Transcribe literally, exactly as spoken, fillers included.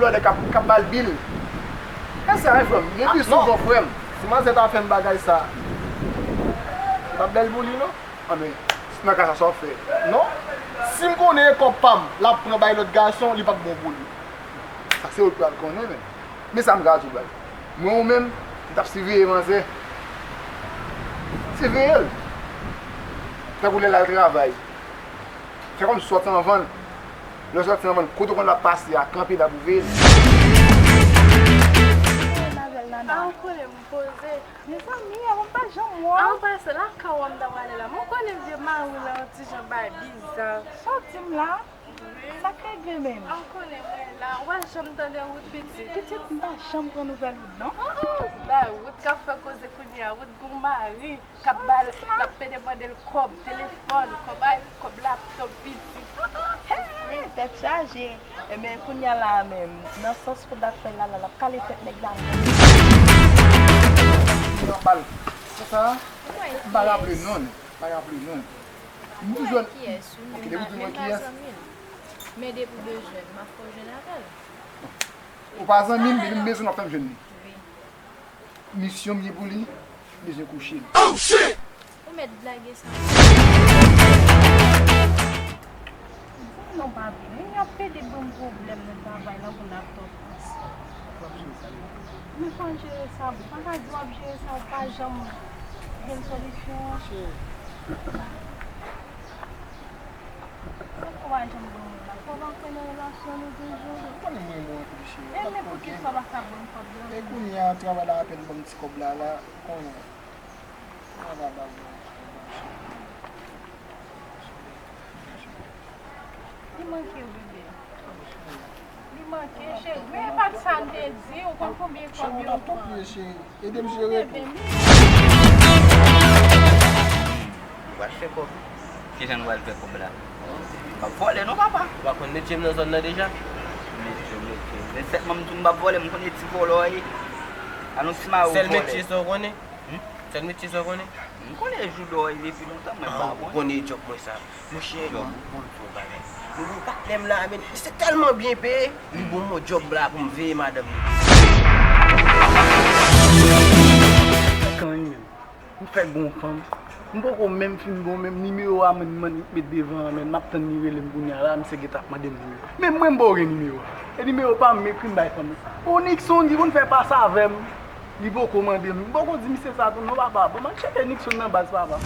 Lòt nèg k ap, k ap ba l bil. E sa, wi, frè m. Mwen pi souvan, frè m. Si manzè ta fè m bagay sa, se p ap bèl pou li, non. Anben, nan ka sa, sa w ap fè? Non. Si m konnen e kòb pa m, l ap pran bay lòt gason, li p ap bon pou li. Sa se ou k pral konnen, men. Men sa m ka di w, baz. Mwen ou menm, m t ap siveye manzè. Siveye l. Tankou lè l al travay. Fè kòmsi w sòti anvan l. Lè w sòti anvan l, kote w konn l ap pase a, kanpe la pou w veye l. Ah, ou konnen m poze. Mezanmi, avan m pa janm wè w. Ah, ou pa se lakay w m ta prale la. Mwen konnen vye mari w la yon ti jan bay biza. Sa w di m la? Sa k regle menm? Ah, ou konnen mwen la. Ou pa janm tande wout pitit. Pitit, m pa janm pran nouvèl wout, non. Oh, oh, bay wout k ap fè koze kounye a. Wout gon mari k ap ba l, k ap pede mande l kòb telefòn, kòb ay, kòb laptòp, pitit. Hey, tèt chaje. Ebyen, kounye a la a menm, nan sans kout dapè la, la, l ap kale tèt nèg la menm. Yon bal. Se sa? M pa raple non, m pa raple non. M toujou. Mwen kiyès, wi, men m pa, men m pa zanmi l. Men depi w bezwen l, m ap fè w jwenn avè l. Ou pa zanmi m, depi m bezwen l, w ap fè m jwenn li. Wi. Misyon m gen pou li, m bezwen kouche l. Oh, shit! Ou mèt blage sa. Non, pa vre. Y ap pede ban m pwoblèm nan travay la pou laptòp. W ap jere sa, men. Men fò n jere sa, boo. Pa ka di w ap jere sa, ou pa janm jwenn solisyon an. Cheri. Sa k ou pa janm ban mwen la? Fò w pa kwè nan relasyon nou toujou. Ou konnen mwen renmen w anpil, cheri. E men poukisa w pa ka ban m kòb la? E kounye a, travay la apèn ban m ti kòb la, la, ou konnen. Travay la ban m ti kòb la, cheri. Li manke w, bebe. Li manke, cheri. Men e pa t sa m te di, ou konn konbyen kòb yo pran. Cheri, m ap tanpri, cheri. Ede m jere tou. Ou pral fè kòb. Kijan nou pral fè kòb la? M p ap vòlè non, papa. Ou pa konn metye m nan zòn nan deja? Metye w, metye w. Men sèlman m di w m p ap vòlè, m konnen ti vòlò w ye. Alon ti mare w vòlè. Sèl metye sa w konnen? Hmm? Sèl metye sa w konnen? M konnen joudò w ye depi lontan, mwen pa konnen. Ah, ou konnen djòb mwen sa. Monchè, bon, bon, bon bagay. Mwen gen yon patnè m la, men li se tèlman byen peye, li ban mwen djòb la pou m veye madanm li. Kanmenm, m fèk gon fanm. M poko menm fin gon menm nimewo a, mwen, mwen met devan an, men m ap tann li rele m kounye a la, misye gentan ap mande m nimewo. Men mwen, m poko gen nimewo a. E nimewo pa m, m ekri, m bay fanm nan. O Nixon, ki konn fè pase avè m. Li poko mande m. M poko di misye sa tou non, papa. Bon, m al tcheke Nixon nan baz, papa.